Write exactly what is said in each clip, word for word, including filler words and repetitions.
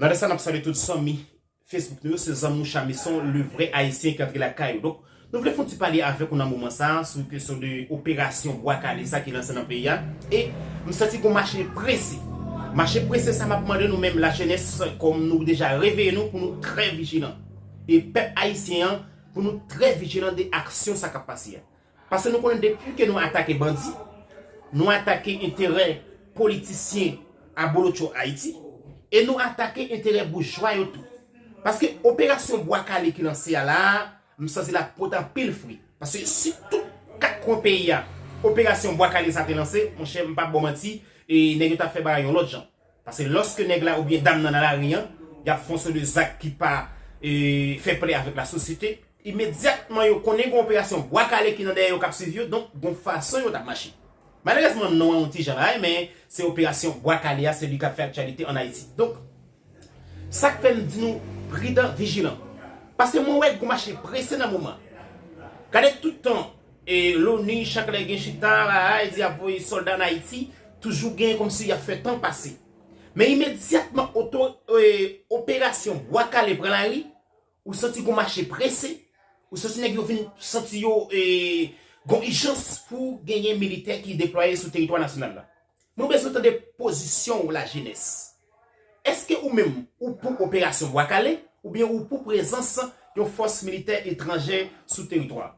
Nan lè sa, n ap salye tout zanmi Facebook nou yo, se zanmi w Chamison, le vrai haïtien ki antre lakay ou. Donk, nou vle fè yon ti pale avèk ou nan moman sa a sou kesyon de operasyon Bwa Kale sa ki lanse nan peyi a. E m santi gon mache prese. Mache prese sa m ap mande nou menm lajenès, kòm nou deja reveye nou, pou nou trè vijilan. E pèp ayisyen an, pou nou trè vijilan de aksyon sa k ap pase a. Paske nou konnen depi ke nou atake bandi, nou atake enterè politisyen abolotcho Ayiti, e nou atake enterè boujwa yo tou. Paske operasyon Bwa Kale ki lanse a la a, m santi l ap pote anpil fwi. Paske si tout kat kwen peyi a, operasyon Bwa Kale sa te lanse, monchè, m p ap ba w manti, e nèg yo t ap fè bagay yon lòt jan. Paske lòske nèg la oubyen dam nan nan lari an, y ap fè yon seri de zak ki pa e, fè plè avèk lasosyete, imedyatman yo konnen gen operasyon Bwa Kale ki nan dèyè yo k ap swiv yo, donk gon fason yo t ap mache. Malerezman, non an yon ti jan bagay, men se operasyon Bwa Kale a, se li k ap fè aktyalite ann Ayiti. Donk, sa k fè m di nou pridan, vijilan. Paske mwen wè gon mache prese nan moman. Gade tout tan, e, Loni, chak lè gen chita, bagay, di ap voye sòlda ann Ayiti, toujou gen kòmsi y ap fè tan pase. Men imedyatman oto, e, operasyon Bwa Kale pran lari, ou santi gon mache prese, ou santi nèg yo vin santi yo e, gon ijans pou genyen militè ki deplwaye sou teritwa nasyonal la. Mwen bezwen tande pozisyon w lajenès. Èske ou menm ou pou operasyon Bwa Kale oubyen ou pou prezans yon fòs militè etranjè sou teritwa?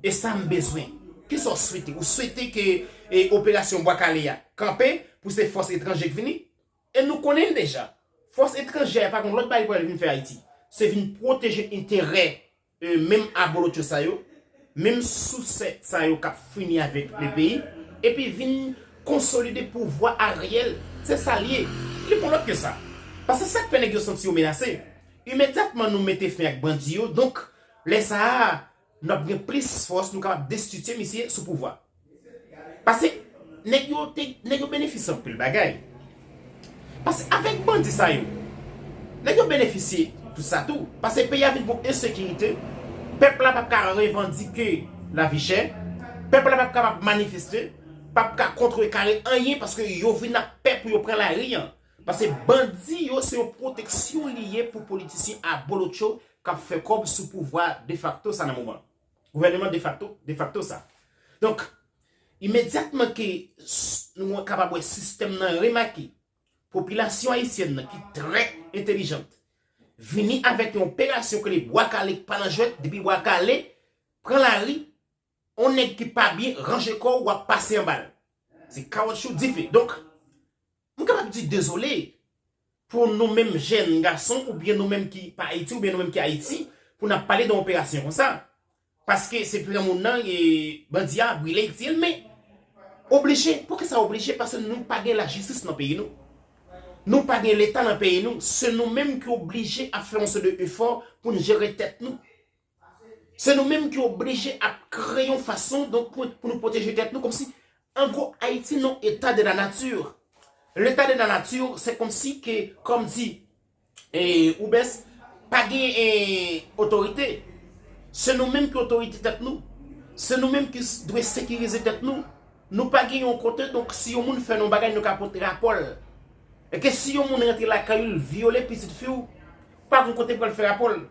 E sa m bezwen. Kisa w swete? Ou swete ke e, operasyon Bwa Kale a kanpe pou se fòs etranje k vini? E nou konnen l deja. Fòs etranjè a pa gon lòt bagay pou al vin fè Ayiti. Se vin pwoteje enterè e, menm abolotcho sa yo, menm sousè sa yo k ap fini avèk le peyi, epi vin konsolide pouvwa Ariel. Se sa l ye. Li pa lòt ke sa. Paske sa k fè nèg yo santi yo menase. Imedyatman nou mete fen ak bandi yo, donk, lè sa a, n ap gen plis fòs, nou kapab destitye misye sou pouvwa. Paske nèg yo te, nèg yo benefisye anpil bagay. Paske avèk bandi sa yo, nèg yo benefisye tout sa tou. Paske peyi a vin gon ensekirite, pèp la p ap ka revandike lavi chè, pèp la p ap kapab manifeste, p ap ka kontrekare anyen paske yo vin ak pè pou yo pran lari an. Paske bandi yo se yon pwoteksyon li ye pou politisyen abolotcho k ap fè kòb sou pouvwa defakto sa nan moman. Gouvènman defakto, defakto sa. Donk, imedyatman ke s- nou kapab wè sistèm nan remake, popilasyon ayisyèn nan ki trè entelijant vini avèk yon operasyon ke le Bwa Kale k pa nan jwèt, depi Bwa Kale pran lari, on nèg ki pa byen ranje kò w, w ap pase anba l. Se kawotchou dife. Donk, m kapab di dezole pou nou menm jèn gason oubyen nou menm ki pa Ayiti oubyen nou menm ki Ayiti pou n ap pale de yon operasyon konsa. Paske se pran moun nan, e, bandi a brile l, tiye l, men oblije. Poukisa oblije? Paske nou pa gen lajistis nan peyi nou. Nou pa gen leta nan peyi nou. Se nou menm ki oblije ap fè yon seri de efò pou n jere tèt nou. Se nou menm ki oblije ap kreye yon fason donk pou, pou nou pwoteje tèt nou, kòmsi, an gwo, Ayiti nan eta de la nature. Leta de la nature, se kòmsi ke, kòm di e, Oubès, pa gen e, otorite. Se nou menm ki otorite tèt nou. Se nou menm ki s- dwe sekirize tèt nou. Nou pa gen yon kote, donk si yon moun fè nou bagay, nou ka pote rapò l. E ke si yon moun rantre lakay ou, l vyole pitit fi w, pa gen kote pou al fè rapò l.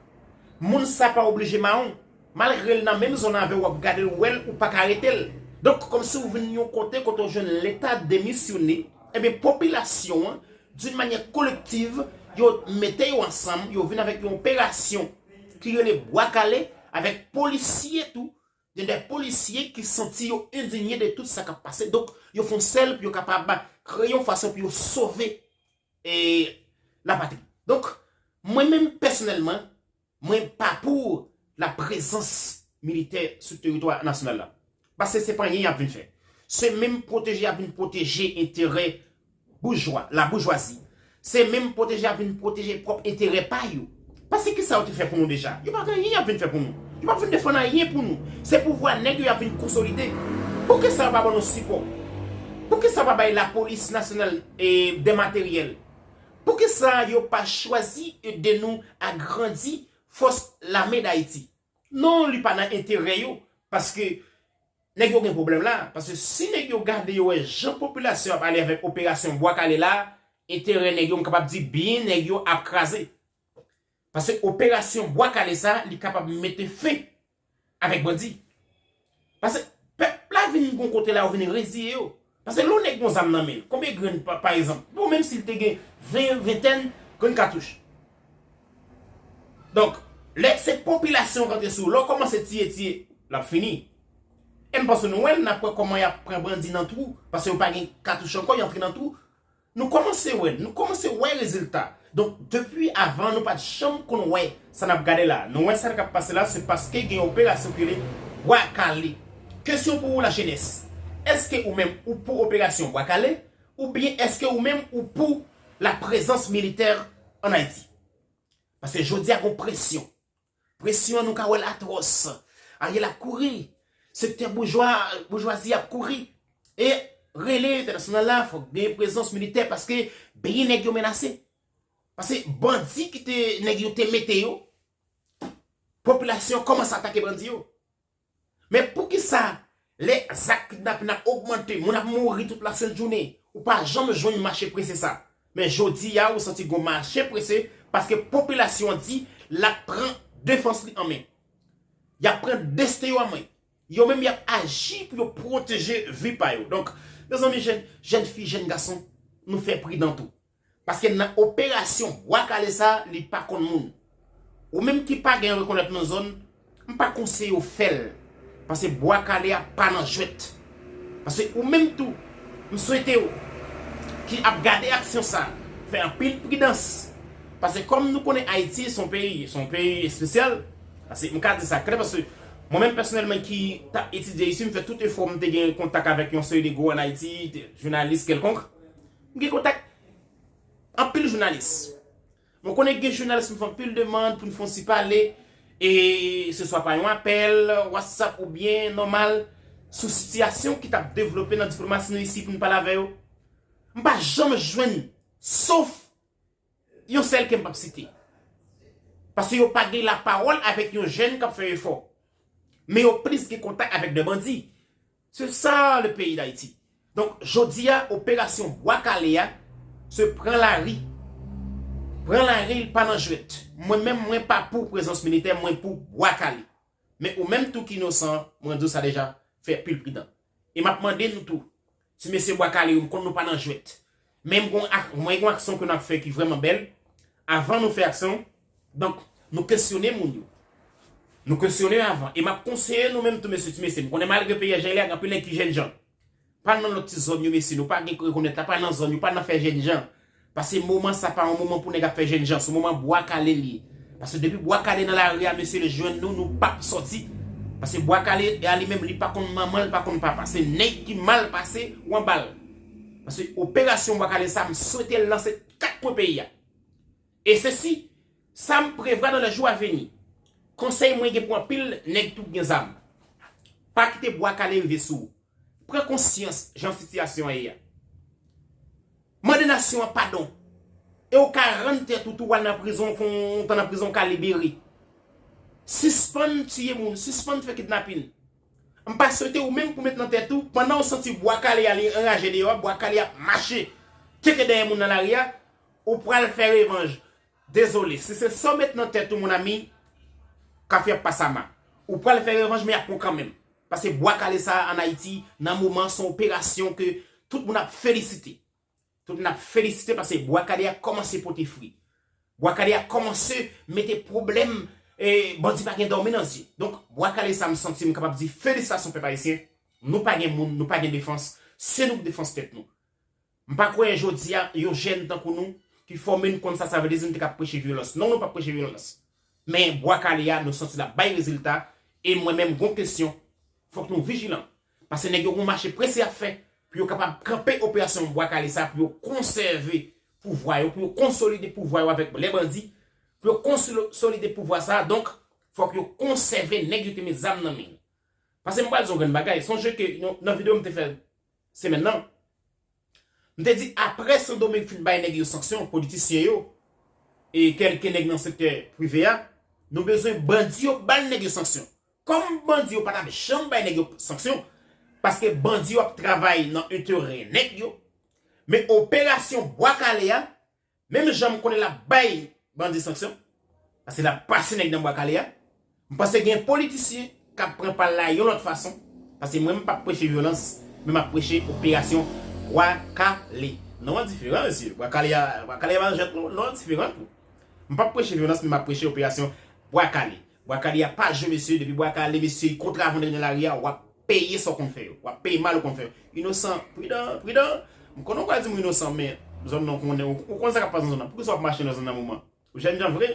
Moun sa pa oblije mawon. Malgre l nan menm zòn avè w, w ap gade l, w wè l, ou pa ka arete l. Donk, kòmsi w vin yon kote kote w jwenn leta demisyone, ebyen, popilasyon an, d'une manière collective, yo mete yo ansanm, yo vin avèk yon operasyon ki rele Bwa Kale, avèk polisye tou, gen de polisye ki santi yo endinye de tout sa k ap pase. Donk, yo fè yon sèl pou yo kapab kreye yon fason pou yo sove e, lapatri. Donk, mwen menm pèsonèlman, mwen pa pou laprezans militè sou teritwa nasyonal la. Paske se pa anyen y ap vin fè. Se menm pwoteje y ap vin pwoteje enterè boujwa, laboujwazi. Se menm pwoteje y ap vin pwoteje pwòp enterè pa yo. Paske kisa yo te fè pou nou deja? Yo pa gen anyen y ap vin fè pou nou. Yo p ap vin defann anyen pou nou. Se pouvwa nèg yo y ap vin konsolide. Poukisa yo pa ban nou sipò? Poukisa yo pa bay lapolis nasyonal e, de materyèl? Poukisa yo pa chwazi ede nou agrandi fòs lame Dayiti? Non, li pa nan enterè yo, paske nèg yo gen pwoblèm la. Paske si nèg yo gade yo wè jan popilasyon ap ale avèk operasyon Bwa Kale la, enterè nèg yo, m kapab di byen nèg yo ap kraze. Paske operasyon Bwa Kale sa, li kapab mete fen avèk bandi. Paske pèp la vin gon kote la, yo vin reziye yo. Paske lè yon nèg gon zam nan men l, konbyen grenn, pa, pa egzanp, bon, menm si l te gen ven, ventèn grenn katouch. Donk, lè se popilasyon rantre sou ou, lè w kòmanse tiye, tiye, l ap fini. E m panse nou wè l, n ap wè kòman y ap pran bandi nan twou, paske yo pa gen katouch ankò, y antre nan twou. Nou kòmanse wè, nou kòmanse wè rezilta. Donk, depi avan, nou pa t janm konn wè sa n ap gade la. Nou wè sa k ap pase la, se paske gen yon operasyon ki rele Bwa Kale. Kesyon pou ou, lajenès. Èske ou menm ou pou operasyon Bwa Kale? Oubyen èske ou menm ou pou la prezans militè ann Ayiti? Paske jodi a gon presyon. Presyon an, nou ka wè l atwòs. Ariel ap kouri. Sektè boujwa, boujwazi ap kouri. E rele entènasyonal la, fòk gen prezans militè paske byen nèg yo menase. Paske bandi ki te, nèg yo te mete yo, popilasyon kòmanse atake bandi yo. Men poukisa lè zak kidnapin ap ogmante, moun ap mouri tout lasent jounen, ou pa janm jwenn mache prese sa? Men jodi a, ou santi gon mache prese paske popilasyon an di l ap pran defans li an men. Y ap pran desten yo an men. Yo menm y ap aji pou yo pwoteje vi pa yo. Donk, mezanmi, jèn, jèn fi, jèn gason, nou fè pridan tou. Paske nan operasyon Bwa Kale sa, li pa konn moun. Ou menm ki pa gen rekonèt nan zòn, m pa konseye w fè l. Paske Bwa Kale a pa nan jwèt. Paske ou menm tou, m swete w ki ap gade aksyon sa, fè anpil pridans. Paske kòm nou konnen Ayiti se yon peyi, se yon peyi espesyal, paske m ka di sa klè, paske mwen menm pèsonèlman ki t ap etidye isi, m fè tout efò, m te gen kontak avèk yon seri de gwo ann Ayiti, de jounalis kèlkonk. M gen kontak anpil jounalis. Mwen konnen gen jounalis m fè anpil demann pou n fè yon ti pale, e se swa pa yon apèl, WhatsApp oubyen nòmal, sou sitiyasyon ki t ap devlope nan diplomasi nou isi pou n pale avè yo. M pa janm jwenn, sof yon sèl ke m p ap site. Paske yo pa gen lapawòl avèk yon jèn k ap fè efò. Men yo plis gen kontak avèk de bandi. Se sa le peyi Dayiti. Donk, jodi a, operasyon Bwa Kale a, se pran lari. Pran lari, l pa nan jwèt. Mwen menm, mwen pa pou prezans militè, mwen pou Bwa Kale. Men ou menm tou ki inosan, mwen di w sa deja, fè pil pridan. E m ap mande nou tou, ti mesye Bwa Kale yo, m konn nou pa nan jwèt. Men m gon ak-, mwen gon aksyon ke n ap fè ki vrèman bèl. Avan nou fè aksyon, donk, nou kesyone moun yo. Nou kesyone yo avan. E m ap konseye nou menm tou, mesye, ti mesye. M konnen malgre peyi a jan li ye a, gen anpil nèg ki jènjan. Pa al nan lòt ti zòn yo, mesye, nou pa gen rekonèt la, pa al nan zòn yo, pa al nan fè jènjan. Paske moman sa pa yon moman pou nèg ap fè jènjan, se yon moman Bwa Kale li ye. Paske depi Bwa Kale nan lari a, mesye, li jwenn nou, nou p ap sòti. Paske Bwa Kale a li menm, li pa konn manman, li pa konn papa. Se nèg ki mal pase, ou anba l. Paske operasyon Bwa Kale sa, m swete l lanse kat kwen peyi a. E sesi, sa m prevwa dans les jours à venir. Konsèy mwen gen pou anpil nèg tou k gen zam. Pa kite Bwa Kale rive sou ou. Pran konsyans jan sitiyasyon an ye a. Mande nasyon an padon. E w ka rann tèt ou tou, w al nan prizon, fè yon tan nan prizon, w ka libere. Sispann tiye moun, sispann fè kidnapin. M pa swete ou menm pou met nan tèt ou, pandan w santi Bwa Kale a li anraje deyò a, Bwa Kale ap mache tcheke dèyè moun nan lari a, ou pral fè revanj. Dezole, si se sa w met nan tèt ou, mon ami, kafe ap pase ama. Ou pral fè revanj, men y ap pran kanmenm. Paske Bwa Kale sa a ann Ayiti, nan moman, se yon operasyon ke tout moun ap felisite. Tout moun ap felisite paske Bwa Kale a kòmanse pote fwi. Bwa Kale a kòmanse mete pwoblèm, e, bandi pa gen dòmi nan zye. Donk, Bwa Kale sa, m santi m kapab di felisitasyon pèp ayisyen. Nou pa gen moun, nou pa gen defans. Se nou k defans tèt nou. M pa kwè jodi a, yon jèn tankou nou, ki fòme, n konn sa sa vle di, n te ka preche vyolans. Non, nou p ap preche vyolans. Men Bwa Kale a, nou santi l ap bay rezilta, e mwen menm, gon kesyon, fòk nou vijilan. Paske nèg yo gon mache prese y ap fè, pou yo kapab kanpe operasyon Bwa Kale sa, pou yo konsève pouvwa yo, pou yo konsolide pouvwa yo avèk lè bandi, pou yo konsolide pouvwa sa, donk, fòk yo konsève nèg yo te met zam nan men yo. Paske m pral di yon grenn bagay, sonje ke nan, nan videyo m te fè semèn nan, m te di, apre Sendomeng fin bay nèg yo sanksyon, politisyen yo, e kèlke nèg nan sektè prive a, nou bezwen bandi yo ba nèg yo sanksyon. Kòm bandi yo pa t ap janm bay nèg yo sanksyon, paske bandi yo ap travay nan enterè nèg yo, Men operasyon Bwa Kale a, menm jan m konnen l ap bay bandi sanksyon, paske l ap pase nèg nan Bwa Kale a, m panse gen politisyen k ap pran pa l la yon lòt fason, paske mwen m p ap preche vyolans, men m ap preche operasyon Bwa Kale. Non an diferan, mesye. Bwa Kale a, Bwa Kale a pa nan jwèt non, non an diferan tou. M p ap preche vyolans, men m ap preche operasyon Bwa Kale. Bwa Kale a pa jwe, mesye. Depi Bwa Kale, mesye, kontra avè nèg nan lari a, w ap peye sa w konn fè yo. W ap peye mal ou konn fè yo. Inosan, pridan, pridan. M konnen w pral di m inosan, men zòn nan w konnen, ou, ou konn sa k ap pase nan zòn nan. Poukisa w ap mache nan zòn nan moman? Ou jèn jan vre.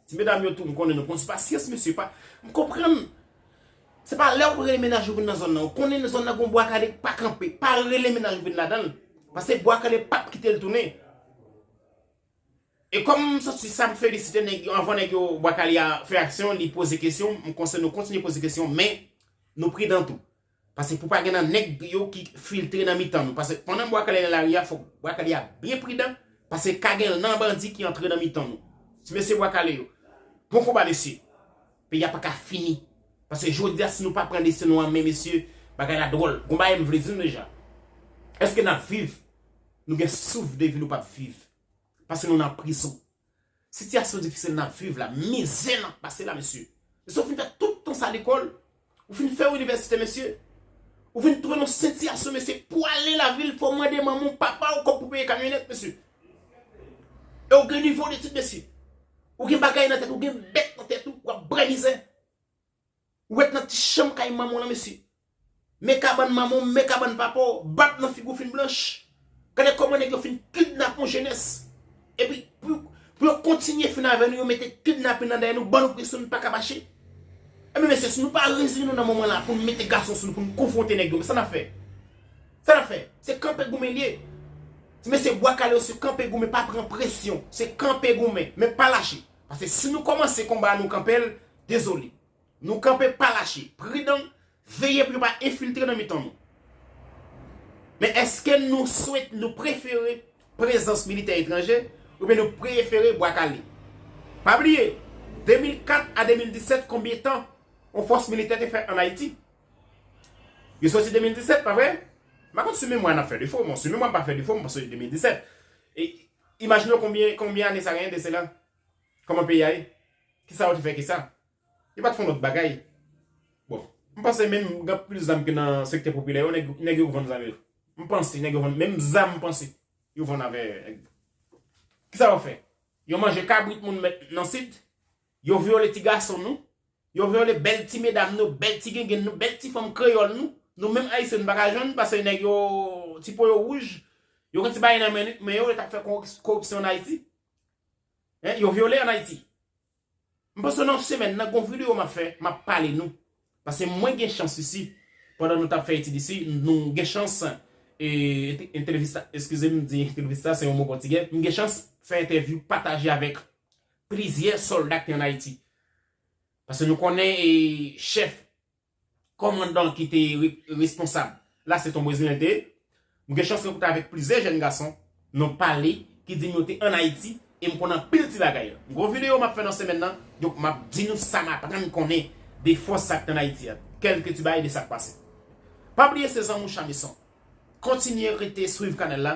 Ti medam yo tou, m konnen nou konn pasyans, mesye. Pa, m konprann. Se pa lè w rele mennaj ou vin nan zòn nan. Ou konnen zòn nan gon Bwa Kale k pa kanpe. Pa rele mennaj ou vin ladan l. Paske Bwa Kale p ap kite l tounen. E kòm m santi sa, m felisite nèg yo, anvan nèg yo Bwa Kale a fè aksyon, li poze kesyon, m konseye nou kontinye poze kesyon, men nou pridan tou. Paske pou pa gen nan nèg yo ki filtre nan mitan nou. Paske pandan Bwa Kale nan lari a, fòk Bwa Kale a byen pridan, paske ka gen nan bandi ki antre nan mitan nou. Ti mesye Bwa Kale yo, bon konba mesye. Peyi a pa ka fini. Paske jodi a, si nou pa pran desten nou an men, mesye, bagay la dwòl. Gon bagay m vle di nou deja. Èske n ap viv? Nou gen souf de vi nou p ap viv. Paske nou nan prizon. Sitiyasyon difisil n ap viv la, mizè n ap pase la, mesye. Mesye, ou fin fè tout tan sa lekòl, ou fin fè inivèsite, mesye. Ou fin twouve nan sitiyasyon, mesye, pou ale lavil, fò w mande manman w, papa w kòb pou peye kamyonèt, mesye. E w gen nivo detid, mesye. Ou gen bagay nan tèt, ou gen bèt nan tèt ou, w ap bwè mizè. Ou ret nan ti chanm kay manman w lan, mesye. Men kabann manman w, men kabann papa w, bab nan figi w fin blanch. Gade kòman nèg yo fin kidnape yon jenès. Epi, pou, pou yo kontinye fin avè nou, yo mete kidnapin nan dèyè nou, ban nou presyon, nou pa ka mache. Ebyen, mesye, si nou pa rezini nou nan moman la, pou n mete gason sou nou, pou n konfwonte nèg yo, men sa n ap fè? Sa n ap fè? Se kanpe goumen l ye. Ti mesye Bwa Kale yo, se kanpe goumen, pa pran presyon. Se kanpe goumen, men pa lache. Paske si nou kòmanse konba a, nou kanpe l, dezole. Nou kanpe, pa lache. Pridan, veye pou yo pa enfiltre nan mitan nou. Men èske nou swete, nou prefere prezans militè etranje oubyen nou prefere Bwa Kale? Pa bliye, de mil kat a de mil disèt, konbyen tan yon fòs militè te fè ann Ayiti? Yo soti de mil disèt, pa vre? M pa konn si memwa n ap fè defo, men si memwa m pa fè defo, m panse de mil disèt. E imajine w konbyen, konbyen ane sa genyen de sela? Kòman peyi a ye? Kisa yo te fè ki sa? Yo pa t fè yon lòt bagay. Bon, m panse menm gen plis zam ke nan sektè popilè yo, nèg, nèg yo vann zam yo. M panse nèg yo vann, menm zam m panse yo vann avè nèg. Kisa yo fè? Yo manje kabrit moun mèt nan sid, yo vyole ti gason nou, yo vyole bèl ti medam nou, bèl ti gengenn nou, bèl ti fanm kreyòl nou, nou menm ayisyen nou pa ka jwenn, paske nèg yo, ti po yo wouj, yo gen ti bagay nan men, men yo, yo t ap fè korip-, koripsyon ann Ayiti. Hein, yo vyole ann Ayiti. M panse nan semèn nan, gon videyo m ap fè, m ap pale nou. Paske mwen gen chans isi, pandan nou t ap fè etid isi, nou gen chans, e, ent-, entrevista, eskize m di entrevista, se yon mo pòtigè, m gen chans fè entèvyou, pataje avèk plizyè sòlda ki te ann Ayiti. Paske nou konnen, e, chèf kòmandan ki te re-, responsab la, se t on Brezilyen l te ye. M gen chans rankontre avèk plizyè jèn gason, nou pale, ki di m yo te ann Ayiti, e m konn anpil ti bagay. Gwo videyo m ap fè nan semèn nan, donk m ap di nou sa m aprann konnen de fòs sa k te ann Ayiti a, kèlke ti bagay de sa k pase. Pa bliye se zanmi w Chamison. Kontinye rete swiv kanal la,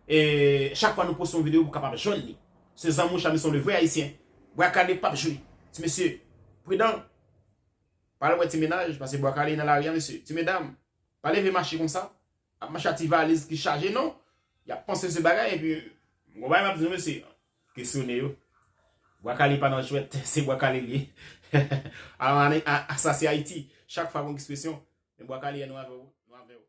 e chak fwa nou poste yon videyo, ou kapab jwenn li. Se zanmi w Chamison, le vrai haïtien. Bwa Kale p ap jwe. Ti mesye, pridan. Pa al wè ti mennaj, paske Bwa Kale nan lari a, mesye. Ti medam, pa leve mache konsa. Ap mache ak ti valiz ki chaje, non. Y ap panse se bagay, epi, gon bagay m ap di nou, mesye. Kesyone yo. Bwa Kale pa nan jwèt, se Bwa Kale l ye. A, a, a, sa se Ayiti. Chak fwa gon ekspresyon, men Bwa Kale a, nou avè w, nou avè w.